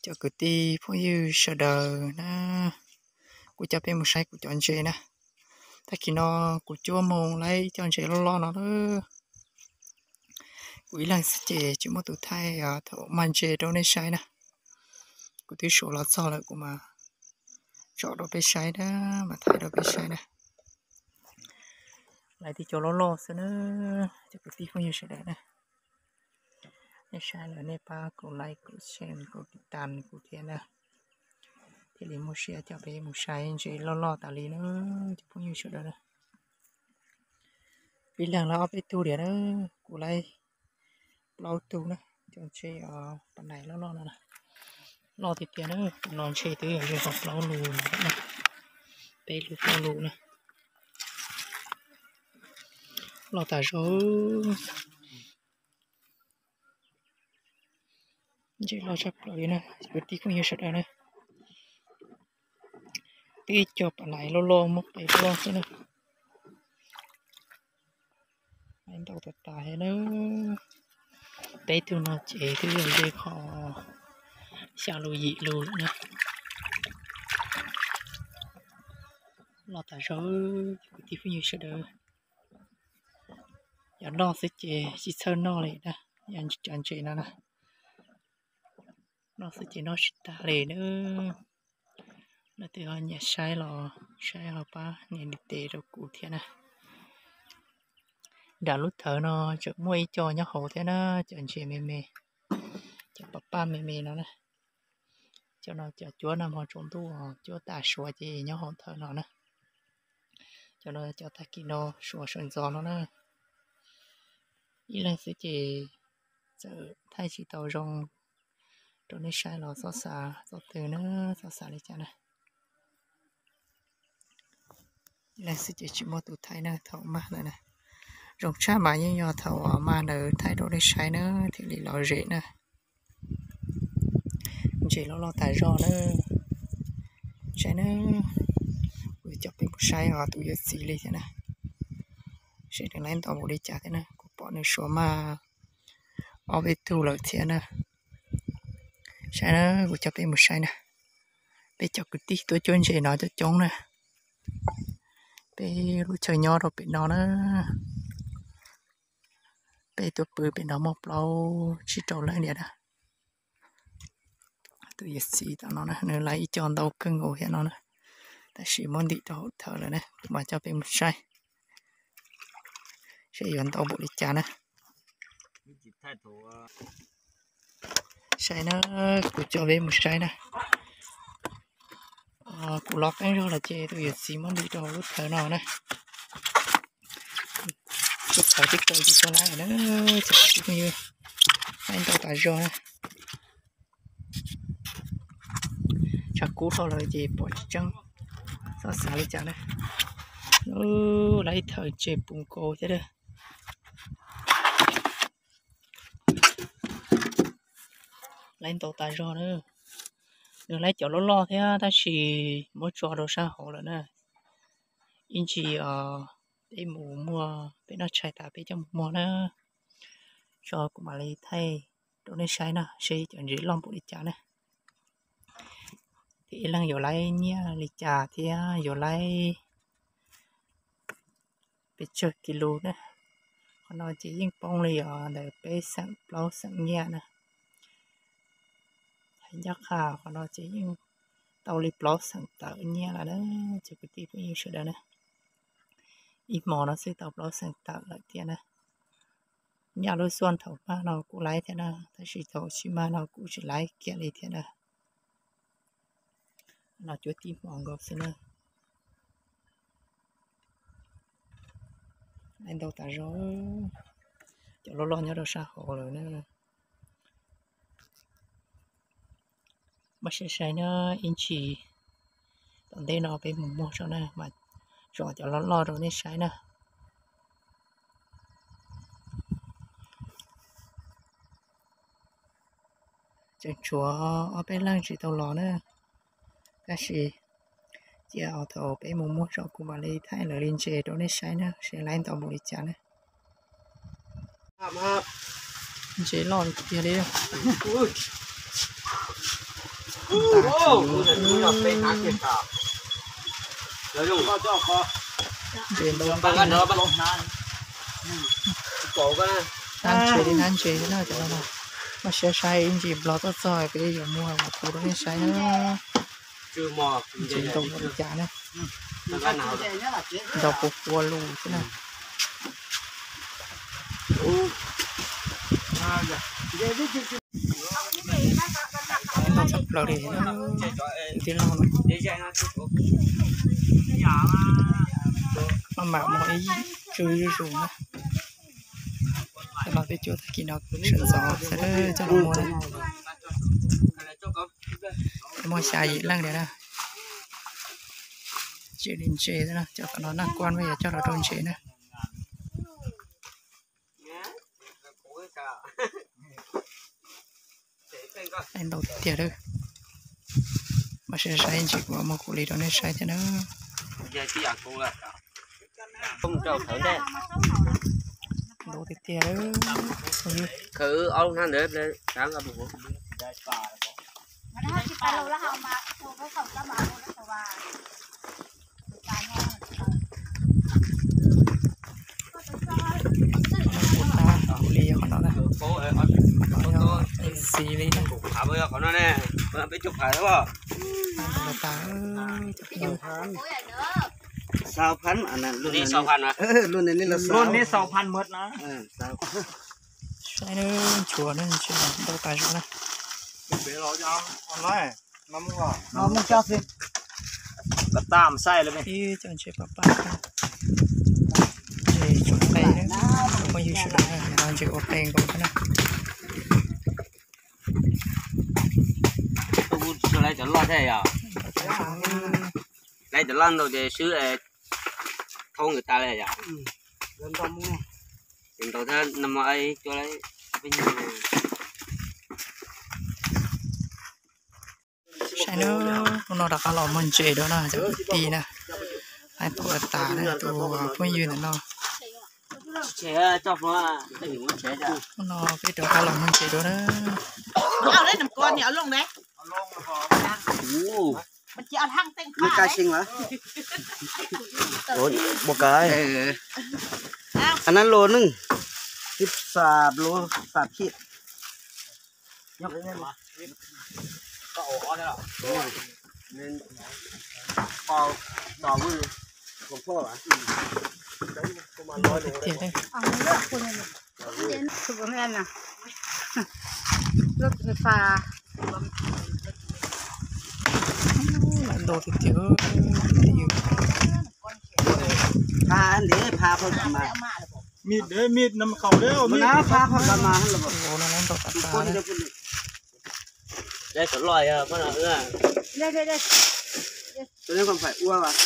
Cov kwv tij phooj ywg sawv daws na, kuv coj peb mus saib kuv cov ntses na. Tag kis no kuv cuab mus laib cov ntses loj loj no na. Kuv ib leeg xwb ces tsis muaj tus thaij thaum mag ntses rau nej saib na. Kuv twb suav los txog lawm kuv mam tsom rau peb saib na, mam thaij rau peb saib na. Laib tib co loj loj xwb na, cov kwv tij phooj ywg sawv daws na. Nej saib lawm nej pab kaum like, kaum share, kaum tiv tam kuv thiab na, thiaj li muaj siab coj peb mus saib ntses loj loj tas li na, cov phooj ywg sawv daws na. Ib leeg laib ob peb tug diam na, kuv laib plaub tug na, cov ntses pas nais loj loj no na. Loj tiag tiag na, tus no ntshe twb yog ze tau plaub lus, peb lus plaub lus na. Loj tas zog. Ntses loj tshaj plaws li na, kwv tij phooj ywg sawv daws na. Twb ib co pas nais loj loj muab qe loj xwb na. Laib ntau tas tas thiab na. Peb tug no ces twb yog ze qhov xya lus yim lus lawm na. Loj tas zog, kwv tij phooj ywg sawv daws. Yog noj xwb ces tsis txhawj noj li na, yog cov ntses no na. Noj xwb ces noj tsis tag li na. Leej twg ho nyiam saib los saib ho pab nias ntiv tes rau kuv thiab na. Nram lub thawv no tseem muaj ib co nyob hauv thiab na, cov ntses me me, cov paj paj me me no na. Cov no cov cuab nag hmo tsaus ntuj cuab tas suav ces nyob hauv thawv no na. Cov no cov tag kis no suav sawv ntxov no na. Ib leeg xwb ces txawm thaij tsis tau zoo rau nej saib los txhob xav txog twg na, txhob xav li cas na. Ib leeg xwb ces tsis muaj tus thaij na, thaum mag lawm na. Zoo tshaj mas yeej yog thaum mag ntawd thaij rau nej saib na, thiaj li lom zem na. Ntses loj loj tas zog na. Saib na, kuv coj peb mus saib os tus yawm txiv li thiab na. Saib nws laib ntau npaum li cas thiab na, kuv pom nws suav mag ob peb tug lawm thiab na. Saib na, kuv coj peb mus saib na. Peb cov kwv tij tuaj cuab ntses no coob coob na. Peb lub chaw nyob rau pem no na. Peb tuaj pw pem no muaj plaub tsib rau leej diam na. Tus yawm txiv tom no na, nws laib ib co ntau kawg nkaus thiab no na, tab sis muab ntim rau hauv thawv lawm na, kuv mam coj peb mus saib, saib yuav ntau npaum li cas na. Saib na, kuv coj peb mus saib na. Kuv los qeeb zog lawm ces tus yawm txiv muab ntim rau hauv lub thawv no na. Lub thawv twb kaw ces tsis laib na, cov kwv tij phooj ywg, laib ntau tas zog na. Tshav kub dhau lawm ces pom tsis tseeb, txhob xav li cas na. Laib thawv ntses puv nkaus thiab. Laib ntau tas zog na. Nws laib cov loj loj thiab tab sis muab tso rau sab hauv lawm na. Ib ntsis peb mus muag, peb noj tshais tas peb coj mus muag na. Tso kuv mam li thaij rau nej saib na, saib cov ntses loj npaum li cas na. Thiab ib leeg yuav laib nyiaj li cas thiab yuav laib pes tsawg kis lus na. Qhov no ces yeej poob li os ntawm peb xeem plaub xeem nyiaj na. Hais ncaj qha qhov no ces yeej tau li plaub xeem tawm nyiaj lawm na, cov kwv tij phooj ywg sawv daws na. Ib hmo no xwb tau plaub xeem tawm lawm thiab na. Nyaj lub xuaj thaum mag no kuj laib thiab na, tab sis thaum tsis mag no kuj tsis laib kiag li thiab na. No cuab tib hmo nkaus xwb na. Laib ntau tas zog, cov loj loj nyob rau sab hauv lawm na. Mas sai sai na, ib ntsis tom ntej no peb mus muag tso na, mas tso cov loj loj rau nej saib na. Tseem tshuav ob peb leeg tsis tau los na, tab sis cia thaum peb mus muag tso kuv mam li thaij lawv li ntses rau nej saib na, seb laib ntau npaum li cas na. Ntses loj tiag li. Ntses ntau, hnab ntses li hnab ntses li na cov no. Mas siab saib ib ntsis Nplog tuaj txog peb yuav muag mus rau nej saib na. Ntses ntau npaum li cas na. Ntau puas pua lus xwb na. Ntau tshaj plaws li tij laug. Maj mam mus ib tsug zuj zus na. Coj los tej cuab tag kis no sawv ntxov xwb coj los muag na. Muaj xya yim leej li na. Tsis li ntses na, cov tom no naj kuab mas yog coj los rau ntses na. Ntau tiag tiag lawm. Mas saib saib ntsis kuv muag kuv li rau nej saib thiab na. Ntau tiag tiag lawm. Kuv li qhov no na, xis li na. Xaus phab, luaj ne xaus phab mawm na. Saib na, tshuav na, ntau tas zog na. Ib co ntses pab pab, ntses tsuas qe na, phooj ywg sawv daws na, ntses ua qe nkaus thiab na. Lawv cov loj thiab yom, lawv cov loj ntau ces swb thoob nkawd tas li yom. Ces ntau thiab no mas cua lawv peb nyuag. Saib na, hnub no rov qab los muag ntses dua na cov kwv tij na. Hais tau tas na tus phooj ywg ntawm no. Hnub no peb rov qab los muag ntses dua na. Ua ka, anab lo ne, ib xab lo xab phij. Tiag tiag. Ntau tiag tiag. Pha ntev pha phom kam mas. Mid, mid no mas kaum li, mid na pha phom kam mas los. Tus poj niam, tus poj niam kom phải ua mas.